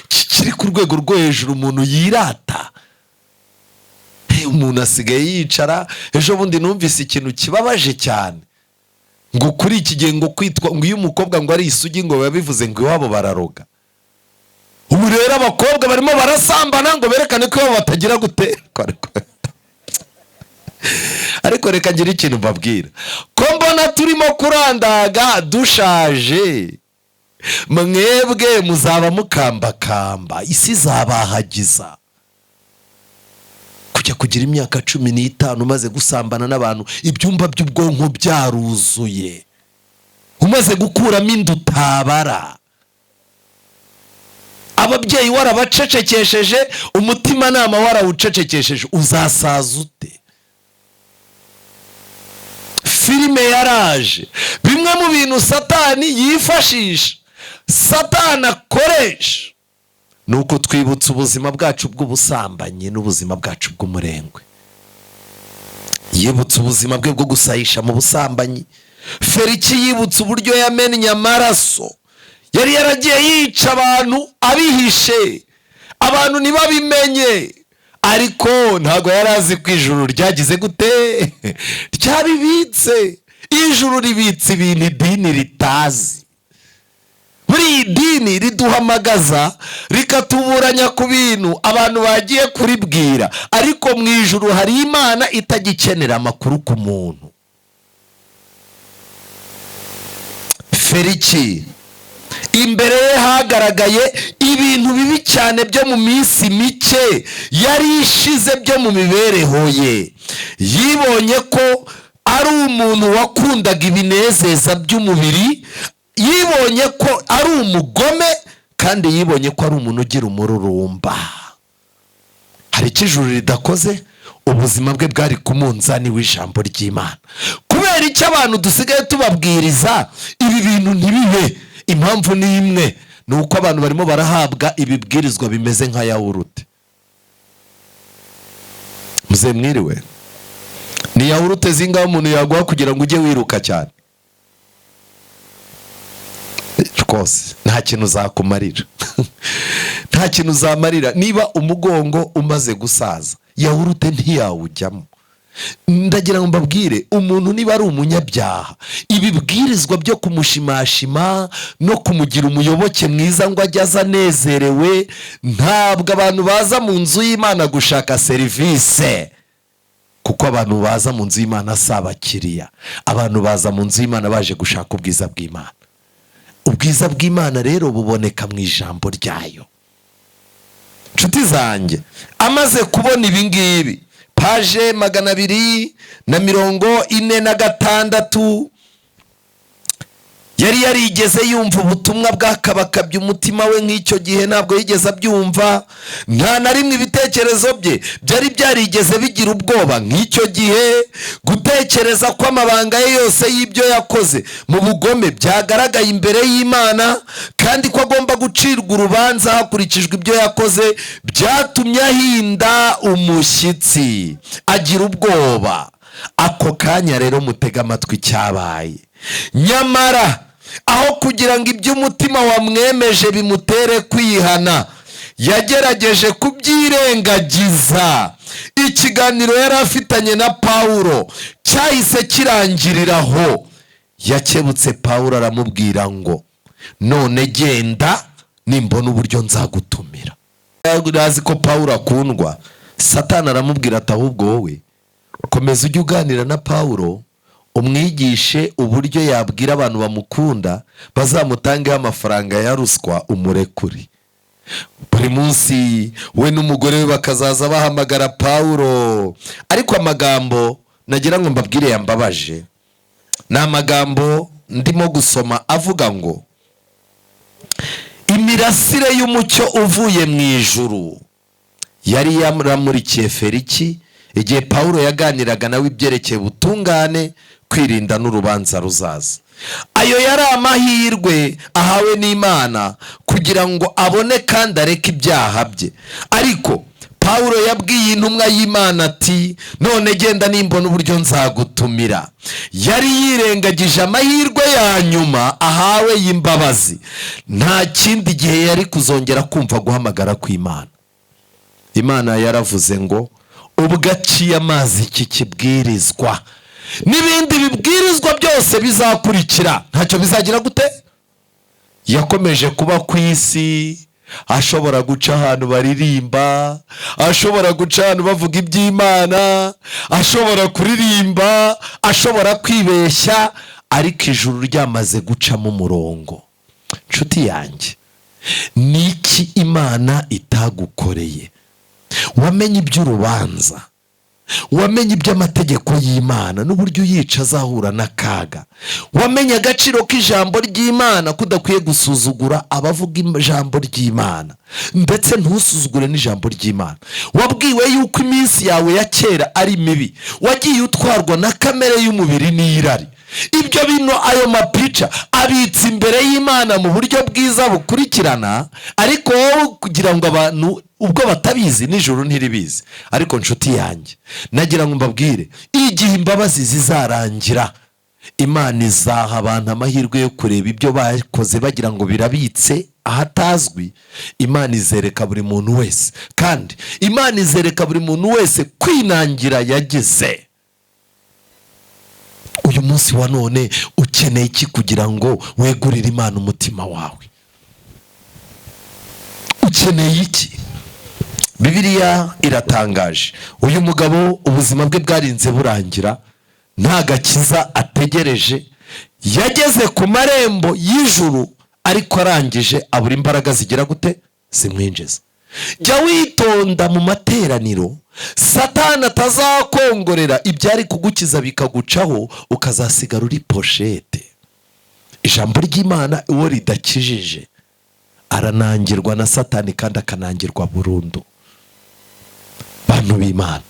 kiri ku rwego rwo hejuru umuntu yirata. Hey, umuntu asigaye yicara. Ejo bundi numvise ikintu kibabaje cyane, ngo kuri iki gihe ngo kwitwa ngo iyo umukobwa ngo ari isugi, ngo biba bivuze ngo iwabo bararoga. Ubu rero abakobwa barimo barasambana ngo berekane ko iwabo batagira gute. Ariko reka ngire ikintu mbabwira: ko mbona turimo kurandaga dushaje, mwebwe muzaba mukambakamba, isi izabahagiza. Kujya kugira imyaka 15 umaze gusambana n'abantu, ibyumba by'ubwonko byaruzuye, umaze gukuramo inda utabara, ababyeyi warabacecekesheje, umutimanama warawucecekesheje, uzasaza ute? Filime yaraje. Bimwe mu bintu Satani yifashisha, Satani akoresha ni uko twibutsa ubuzima bwacu bw'ubusambanyi n'ubuzima bwacu bw'umurengwe. Yibutse ubuzima bwe bwo gusayisha mu busambanyi. Feliki yibutse uburyo yamennye amaraso, yari yaragiye yica abantu abihishe, abantu ntibabimenye, ariko ntabwo yari azi ko ijuru ryagize gute, ryabibitse. Ijuru ribitse ibintu idini ritazi. Muri iyi dini riduhamagaza rikatuburanya ku bintu abantu bagiye kuribwira, ariko mu ijuru hari Imana itagikenera amakuru ku muntu. Feliki imbere ye hagaragaye ibintu bibi cyane byo mu minsi mike yari ishize byo mu mibereho ye. Yibonye ko ari umuntu wakundaga ibinezeza by'umubiri, yibonye ko ari umugome, kandi yibonye ko ari umuntu ugira umururumba. Hari icyo ijuru ridakoze, ubuzima bwe bwari ku munzani w'ijambo ry'Imana. Kubera icyo abantu dusigaye tubabwiriza ibi bintu ntibibe, impamvu ni imwe, ni uko abantu barimo barahabwa ibibwirizwa bimeze nka yawurute. Muze mwiriwe, ni yawurute zingahe umuntu yaguha kugira ngo ujye wiruka cyane? Rwose nta kintu uzakumarira, nta kintu uzamarira. Niba umugongo umaze gusaza, yawurute ntiyawujyamo. Ndagira ngo mbabwire, umuntu niba ari umunyabyaha, ibibwirizwa byo kumushimashima no kumugira umuyoboke mwiza ngo ajye aza anezerewe, ntabwo abantu baza mu nzu y'Imana gushaka serivisi, kuko abantu baza mu nzu y'Imana si abakiriya. Abantu baza mu nzu y'Imana baje gushaka ubwiza bw'Imana. Ubwiza bw'Imana rero buboneka mu ijambo ryayo. Nshuti zanjye, amaze kubona ibi ngibi, paje 246, yari yarigeze yumva ubutumwa bwakabakabye umutima we nk'icyo gihe, ntabwo yigeze abyumva. Nta na rimwe ibitekerezo bye byari byarigeze bigira ubwoba nk'icyo gihe. Gutekereza ko amabanga ye yose y'ibyo yakoze mu bugome byagaragaye imbere y'Imana, kandi ko agomba gucirwa urubanza hakurikijwe ibyo yakoze, byatumye ahinda umushyitsi, agira ubwoba. Ako kanya rero mutega amatwi cyabaye. Nyamara aho kugira ngo iby'umutima wamwemeje bimutere kwihana, yagerageje kubyirengagiza. Ikiganiro yari afitanye na Pawulo cyahise kirangiriraho. Yakebutse Pawulo aramubwira ngo none genda, nimbona uburyo nzagutumira. Azi ko Pawulo akundwa, Satani aramubwira ati ahubwo wowe komeza ujye uganira na Pawulo, umwigishe uburyo yabwira abantu bamukunda bazamutangeho amafaranga ya ruswa, umurekure. Buri munsi we n'umugore we bakazaza bahamagara Pawulo. Ariko amagambo nagira ngo mbabwire yambabaje ni amagambo ndimo gusoma avuga ngo imirasire y'umucyo uvuye mu ijuru yari yaramurikiye Feliki igihe Pawulo yaganiraga nawe ibyerekeye ubutungane, kwirinda n'urubanza ruzaza. Ayo yari amahirwe ahawe n'Imana kugira ngo abone kandi areke ibyaha bye. Ariko Pawulo yabwiye intumwa y'Imana ati none genda, nimbona uburyo nzagutumira. Yari yirengagije amahirwe ya nyuma ahawe y'imbabazi. Nta kindi gihe yari kuzongera kumva guhamagara kw'Imana. Imana yaravuze ngo ubwo aciye amazi iki kibwirizwa n'ibindi bibwirizwa byose bizakurikira ntacyo bizagira gute. Yakomeje kuba ku isi, ashobora guca ahantu baririmba, ashobora guca ahantu bavuga iby'Imana, ashobora kuririmba, ashobora kwibeshya, ariko ijuru ryamaze gucamo umurongo. Nshuti yanjye, ni iki Imana itagukoreye? Wamenye iby'urubanza, wamenye iby'amategeko y'Imana n'uburyo uyica azahura n'akaga, wamenye agaciro k'ijambo ry'Imana, ko udakwiye gusuzugura abavuga ijambo ry'Imana, ndetse ntusuzugure n'ijambo ry'Imana. Wabwiwe yuko iminsi yawe ya kera ari mibi, wagiye utwarwa na kamere y'umubiri n'irari. Ibyo bintu, ayo mapica abitse imbere y'Imana mu buryo bwiza bukurikirana, ariko wowe kugira ngo abantu ubwo batabizi, nijoro ntiribizi. Ariko nshuti yanjye, nagira ngo mbabwire, igihe imbabazi zizarangira, Imana izaha abantu amahirwe yo kureba ibyo bakoze bagira ngo birabitse ahatazwi. Imana izereka buri muntu wese, kandi Imana izereka buri muntu wese kwinangira yagize. Uyu munsi wa none ukeneye iki kugira ngo wegurire Imana umutima wawe? Ukeneye iki? Bibiliya iratangaje. Uyu mugabo ubuzima bwe bwarinze burangira nta gakiza ategereje. Yageze ku marembo y'ijuru, ariko arangije abura imbaraga zigira gute? Zimwinjiza. Jya witonda mu materaniro, Satani atazakongorera ibyari kugukiza bikagucaho, ukazasigara uri pochette. Ijambo ry'Imana uwo ridakijije aranangirwa na Satani, kandi akanangirwa burundu. Bantu b'Imana,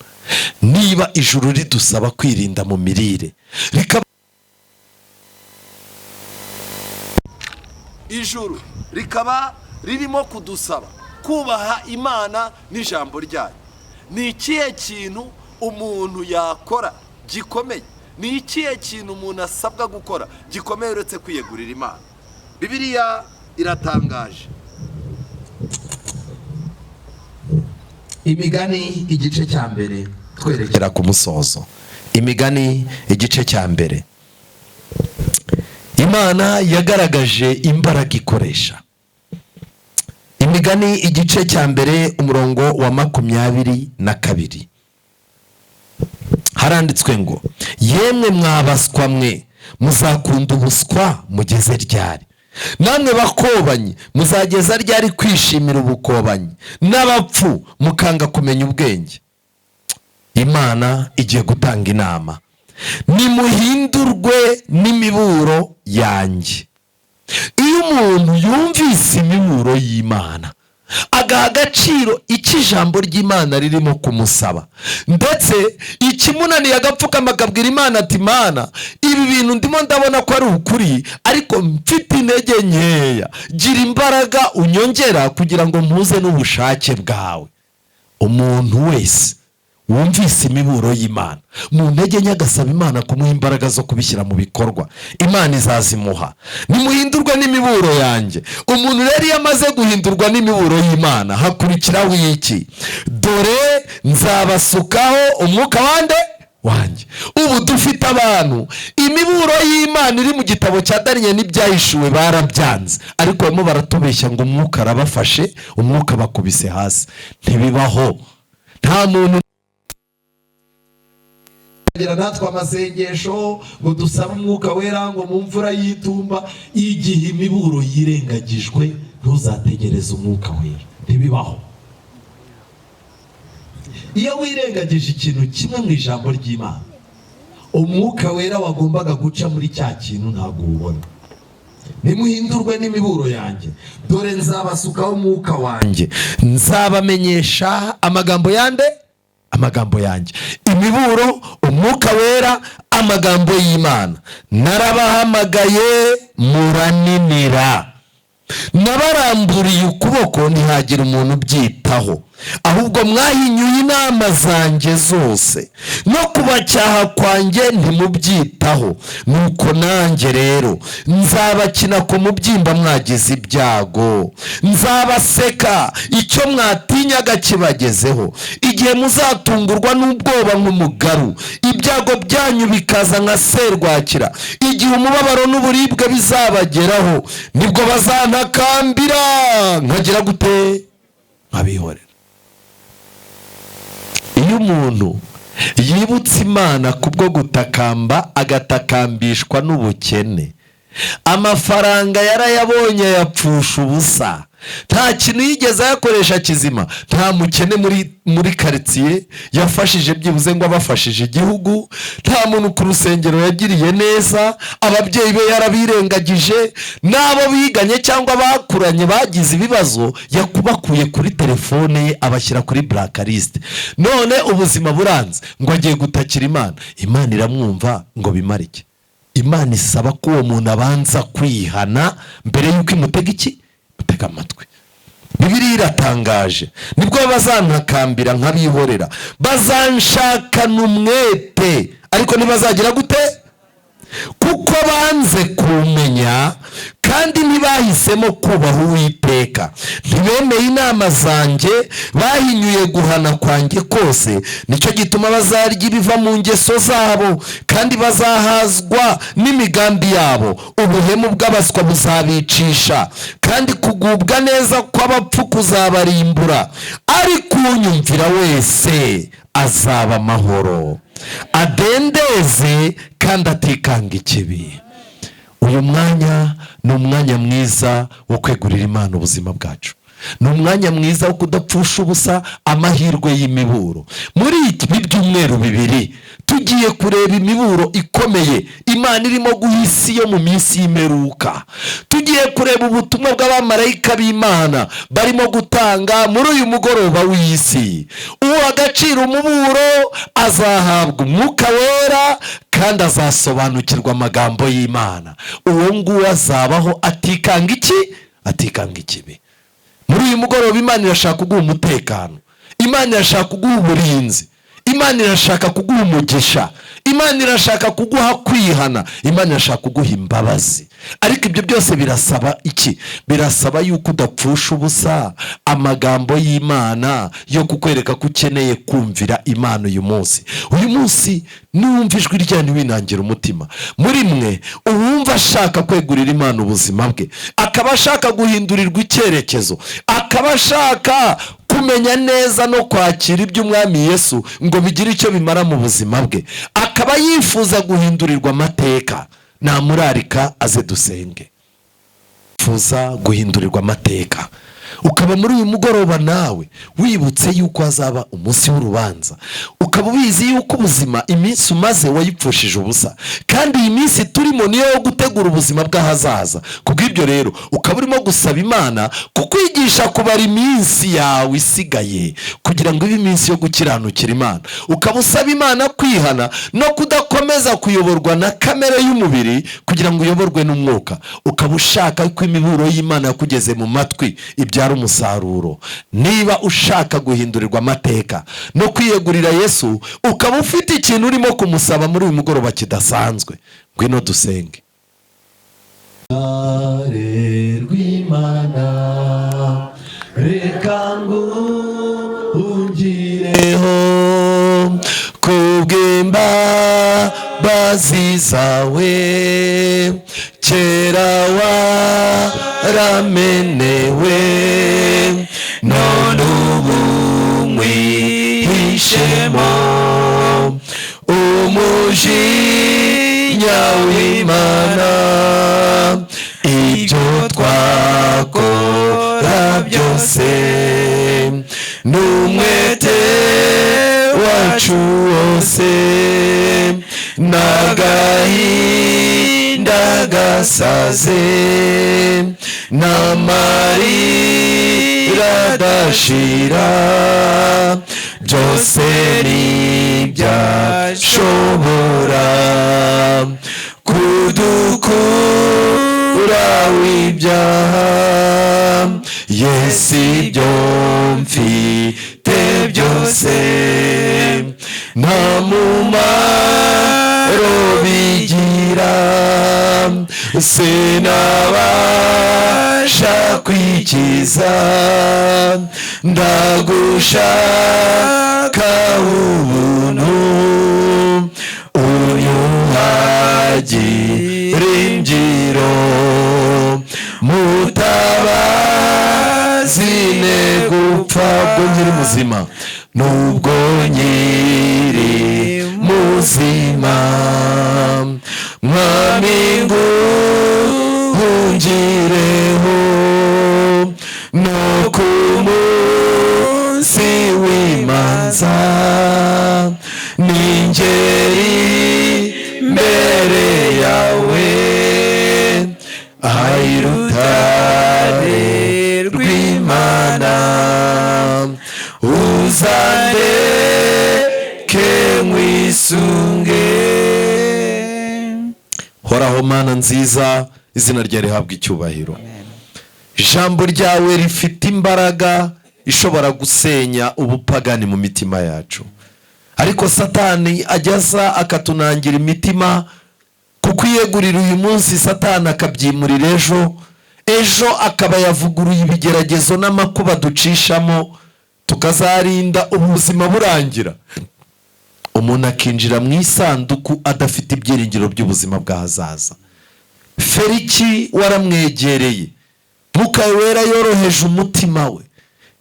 niba ijuru ridusaba kwirinda mu mirire, rikaba ijuru rikaba ririmo kudusaba kubaha Imana n'ijambo ryayo, ni ikihe kintu umuntu yakora gikomeye? Ni ikihe kintu umuntu asabwa gukora gikomeye uretse kwiyegurira Imana? Bibiliya iratangaje. Imigani igice cya mbere, twerekera ku musozo. Imigani igice cya mbere, Imana yagaragaje imbaraga ikoresha. Imigani igice cya mbere, umurongo wa 22, haranditswe ngo: "Yemwe mwabaswa mwe, muzakunda ubuswa mugeze ryari? Namwe bakobanyi, muzageza ryari kwishimira ubukobanyi n'abapfu, mukanga kumenya ubwenge?" Imana igiye gutanga inama: "Nimuhindurwe n'imiburo yanjye." Iyo umuntu yumvise imiburo y'Imana, agaha agaciro icyo ijambo ry'Imana ririmo kumusaba, ndetse ikimunaniye agapfukama akabwira Imana ati: "Imana, ibi bintu ndimo ndabona ko ari ukuri, ariko mfite intege nkeya, gira imbaraga unyongera kugira ngo mpuze n'ubushake bwawe." Umuntu wese wumvise imiburo y'Imana mu ntege nke, agasaba Imana kumuha imbaraga zo kubishyira mu bikorwa, Imana izazimuha. "Nimuhindurwe n'imiburo yanjye." Umuntu rero iyo amaze guhindurwa n'imiburo y'Imana, hakurikiraho iki? "Dore nzabasukaho umwuka wande wanjye." Ubu dufite abantu imiburo y'Imana iri mu gitabo cya Daniyeli n'Ibyahishuwe barabyanze, ariko barimo baratubeshya ngo umwuka arabafashe, umwuka bakubise hasi. Ntibibaho, nta muntu tugira natwe amasengesho ngo dusabe Umwuka Wera ngo mu mvura y'itumba. Igihe imiburo yirengagijwe, ntuzategereze Umwuka Wera, ntibibaho. Iyo wirengagije ikintu kimwe mu ijambo ry'Imana, Umwuka Wera wagombaga guca muri cya kintu ntabwo uwubona. "Nimuhindurwe n'imiburo yanjye, dore nzabasukaho umwuka wanjye, nzabamenyesha amagambo yande?" Amagambo yanjye. Imiburo, Umwuka Wera, amagambo y'Imana. "Narabahamagaye muraninira, nabaramburiye ukuboko ntihagira umuntu ubyitaho. Ahubwo mwahinyuye inama zanjye zose, no kubacyaha kwanjye ntimubyitaho. Nuko nanjye rero nzabakina ku mubyimba mwagize ibyago, nzabaseka icyo mwatinyaga kibagezeho, igihe muzatungurwa n'ubwoba nk'umugaru, ibyago byanyu bikaza nka serwakira. Igihe umubabaro n'uburibwe bizabageraho, nibwo bazantakambira, nkagira gute? Nkabihorera." Iyo umuntu yibutse Imana kubwo gutakamba, agatakambishwa n'ubukene, amafaranga yarayabonye yapfusha ubusa, nta kintu yigeze ayakoresha kizima, nta mukene muri karitsiye yafashije byibuze ngo abafashije igihugu, nta muntu ku rusengero yagiriye neza, ababyeyi be yarabirengagije, n'abo biganye cyangwa bakuranye bagize ibibazo yakubakuye kuri telefone ye, abashyira kuri blacklist, none ubuzima buranze ngo agiye gutakira Imana. Imana iramwumva ngo bimare iki? Imana isaba ko uwo muntu abanza kwihana mbere y'uko imutega iki? Imutega amatwi. Bibiliya iratangaje: "Nibwo bazantakambira nkabihorera, bazanshakana umwete, ariko ntibazagira gute? Kuko banze kumenya kandi ntibahisemo kubaha Uwiteka. Ntibemeye inama zanjye, bahinyuye guhana kwanjye kose. Nicyo gituma bazarya ibiva mu ngeso zabo, kandi bazahazwa n'imigambi yabo. Ubuhemu bw'abaswa buzabicisha, kandi kugubwa neza kw'abapfu kuzabarimbura. Ariko unyumvira wese azaba amahoro, adendeze kandi atikanga ikibi." Uyu mwanya ni umwanya mwiza wo kwegurira Imana ubuzima bwacu, ni umwanya mwiza wo kudapfusha ubusa amahirwe y'imiburo. Muri ibi byumweru 2 tugiye kureba imiburo ikomeye Imana irimo guha isi yo mu minsi y'imperuka. Tugiye kureba ubutumwa bw'abamarayika b'Imana barimo gutanga muri uyu mugoroba w'isi. Uha agaciro umuburo azahabwa Umwuka Wera kandi azasobanukirwa amagambo y'Imana. Uwo nguwo azabaho atikanga iki? Atikanga ikibi. Muri uyu mugoroba Imana irashaka kuguha umutekano, Imana irashaka kuguha uburinzi, Imana irashaka kuguha umugisha, Imana irashaka kuguha kwihana, Imana irashaka kuguha imbabazi. Ariko ibyo byose birasaba iki? Birasaba yuko udapfusha ubusa amagambo y'Imana yo kukwereka ko ukeneye kumvira Imana uyu munsi. Uyu munsi niwumva ijwi ryayo, ntiwinangire umutima. Muri mwe uwumva ashaka kwegurira Imana ubuzima bwe, akaba ashaka guhindurirwa icyerekezo, akaba ashaka kumenya neza no kwakira iby'Umwami Yesu ngo bigire icyo bimara mu buzima bwe, akaba yifuza guhindurirwa amateka, namurarika aze dusenge. Yifuza guhindurirwa amateka, ukaba muri uyu mugoroba nawe wibutse yuko hazaba umunsi w'urubanza, ukaba ubizi yuko ubuzima, iminsi umaze wayipfushije ubusa, kandi iyi minsi turimo niyo yo gutegura ubuzima bw'ahazaza. Kubw'ibyo rero ukaba urimo gusaba Imana kukwigisha kubara iminsi yawe isigaye kugira ngo ibe iminsi yo gukiranukira Imana, ukaba usaba Imana kwihana no kudakomeza kuyoborwa na kamere y'umubiri kugira ngo uyoborwe n'Umwuka, ukaba ushaka ko imiburo y'Imana yakugeze mu matwi ibyara umusaruro, niba ushaka guhindurirwa amateka no kwiyegurira Yesu, ukaba ufite ikintu urimo kumusaba muri uyu mugoroba kidasanzwe, ngwino dusenge. Rw'Imana, reka nguhungireho kubw'imbabazi zawe kera waramenewe, none ubu nkwihishemo umujinya w'Imana. Ibyo twakora byose n'umwete wacu wose n'agahinda gasaze n'amarira adashira, byose ntibyashobora kudukura w'ibyaha. Yesu, ibyo mfite byose nta mumaro bigira, sinabasha kwikiza, ndagushaka ubuntu, unyuhagire imbyiro, mutabazi ne gupfa ubwo nkiri muzima. Nubwo nkiri muzima, Mwami, nguhungireho, no ku munsi w'imanza ningeri mbere yawe, ayirutare rw'Imana, uzandeke nkwisunge. Horaho. Mana nziza, izina ryawe rihabwa icyubahiro. Ijambo ryawe rifite imbaraga ishobora gusenya ubupagani mu mitima yacu, ariko Satani ajya aza akatunangira imitima, kuko iyegurira uyu munsi Satani akabyimurira ejo, ejo akaba yavuguruye ibigeragezo n'amakuba ducishamo, tukazarinda ubuzima burangira, umuntu akinjira mu isanduku adafite ibyiringiro by'ubuzima bw'ahazaza. Feliki waramwegereye, Mwuka Wera yoroheje umutima we,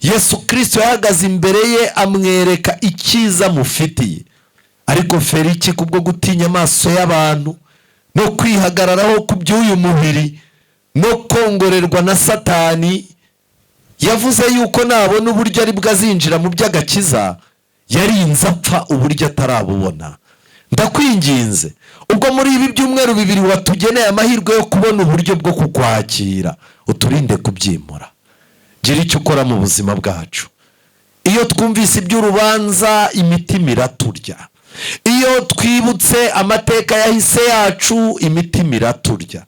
Yesu Kirisito yahagaze imbere ye amwereka icyiza amufitiye. Ariko Feliki, kubwo gutinya amaso y'abantu no kwihagararaho ku by'uyu mubiri no kongorerwa na Satani, yavuze yuko nabona uburyo ari bwo azinjira mu by'agakiza. Yarinze apfa uburyo atarabubona. Ndakwinginze, ubwo muri ibi byumweru 2 watugeneye amahirwe yo kubona uburyo bwo kukwakira, uturinde kubyimura. Gira icyo ukora mu buzima bwacu. Iyo twumvise iby'urubanza, imitima iraturya. Iyo twibutse amateka yahise yacu, imitima iraturya.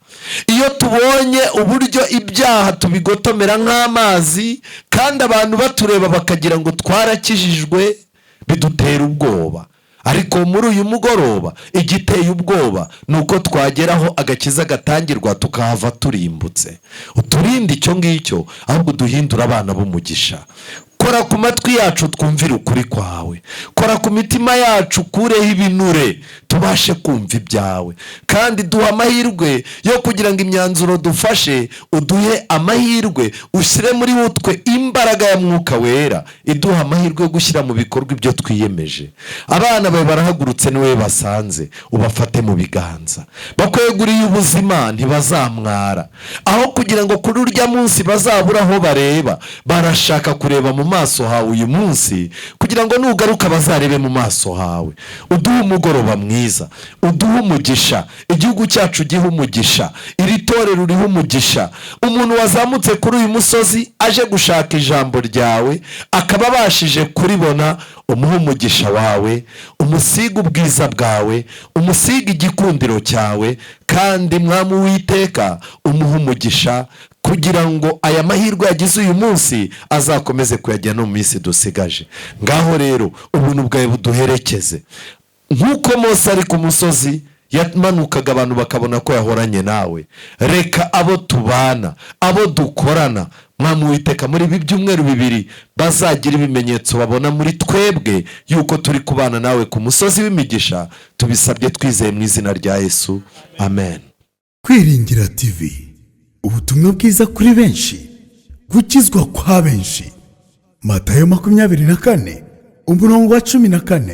Iyo tubonye uburyo ibyaha tubigotomera nk'amazi, kandi abantu batureba bakagira ngo twarakijijwe, bidutera ubwoba. Ariko muri uyu mugoroba, igiteye ubwoba ni uko twageraho agakiza gatangirwa tukahava turimbutse. Uturinde icyo ngicyo, ahubwo duhindure abana b'umugisha. Kora ku matwi yacu twumvire ukuri kwawe, kora ku mitima yacu ukureho ibinure tubashe kumva ibyawe, kandi duha amahirwe yo kugira ngo imyanzuro dufashe, uduhe amahirwe, ushyire muri utwe imbaraga ya Mwuka Wera iduha amahirwe yo gushyira mu bikorwa ibyo twiyemeje. Abana bawe barahagurutse, niwe basanze, ubafate mu biganza. Bakweguriye ubuzima, ntibazamwara. Aho kugira ngo kuri urya munsi bazabure aho bareba, barashaka kureba mu maso hawe uyu munsi, kugira ngo nugaruka bazarebe mu maso hawe. Uduhe umugoroba mwiza, uduhe umugisha, igihugu cyacu gihe umugisha, iri torero urihe umugisha. Umuntu wazamutse kuri uyu musozi aje gushaka ijambo ryawe akaba abashije kuribona, umuhe umugisha wawe, umusiga ubwiza bwawe, umusiga igikundiro cyawe, kandi Mwami Uwiteka, umuhe umugisha kugira ngo aya mahirwe yagize uyu munsi azakomeze kuyajya no mu minsi dusigaje. Ngaho rero ubuntu bwawe buduherekeze. Nk'uko Mose ari ku musozi yamanukaga abantu bakabona ko yahoranye nawe, reka abo tubana, abo dukorana, Mwami Uwiteka, muri ibi byumweru 2 bazagira ibimenyetso babona muri twebwe yuko turi kubana nawe ku musozi w'imigisha. Tubisabye twizeye mu izina rya Yesu, amen.
Kwiringira TV, ubutumwa bwiza kuri benshi, gukizwa kwa benshi. Matayo 24 umurongo wa 14.